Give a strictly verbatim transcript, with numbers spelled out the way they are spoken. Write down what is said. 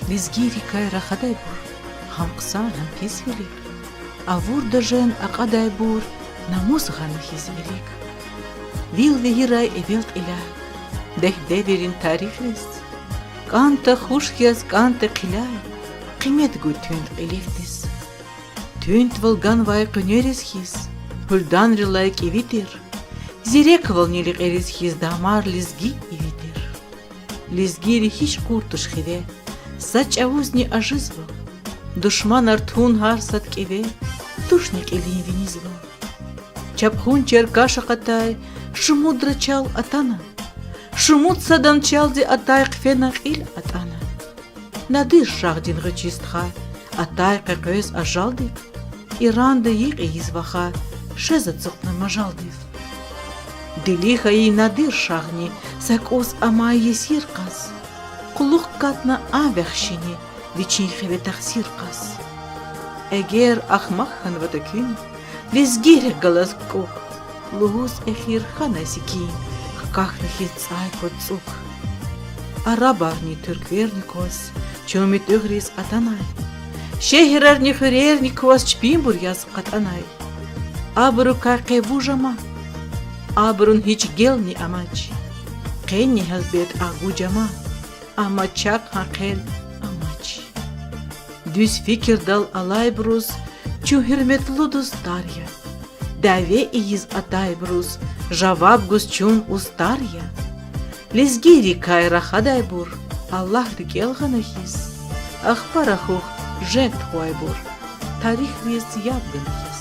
Лезгийрикай рахадайбур, гьам хъсан, гьам пис вилик, авур дажен акьадайбур, намус гъана хьиз вилик. Вил вегьирай эвел кьиляй, дегь девиррин тарихриз, кӀантӀа хуш яз, кӀантӀа хъиляй, къимет гуй туьнт кьилихъдиз. Туьнтвал ганвай къуьнериз хьиз, гьуьлданрилай кӀеви тир, зиреквални лекьериз хьиз, дамар лезги иви тир. Лезгийри гьич кьур туш хиве, са чӀавузни ажизва, душманар тун гьар сад кӀеве, тушни кьилин винизва. Чапхун черкаш акъатай, шумудра чал атана, шумуд садан чалди атай хъфена, кьил атӀана. Надир шагьдин гъвечӀи стха, атай къекъвез ажалдив, Иранда йикь ийиз ваха, шез ацукьна мажалдив. Дили хьайи Надир шагьни са кӀус амай есир кьаз, кьулухъ катна а вахшини вичин хиве тахсир кьаз. Эгер ахмакь хьанватӀа куьн, лезгийрихъ галаз кукӀ, лугьуз эхир хьанай секин, хкахьна хьиз цӀай кваз цӀук. Арабарни туьркверни кваз чун муьтӀуьгъриз атанай, шегьерарни хуьрерни кваз чпинбур яз кьатӀанай. Абурукай къе вуж ама, абурун гьич гелни амач, къенни гьелбет а гуж ама, амма чахъ гьа хъел амач. Дуьз фикирдал алайбуруз чун гьуьрметлу дустар я, дяве ийиз атайбуруз жаваб гуз чун устӀар я. Лезгийрикай рахадайбур Аллагь рикӀел гъана хьиз, ахпа рахух женг тухвайбур, тарихриз яб гана хьиз.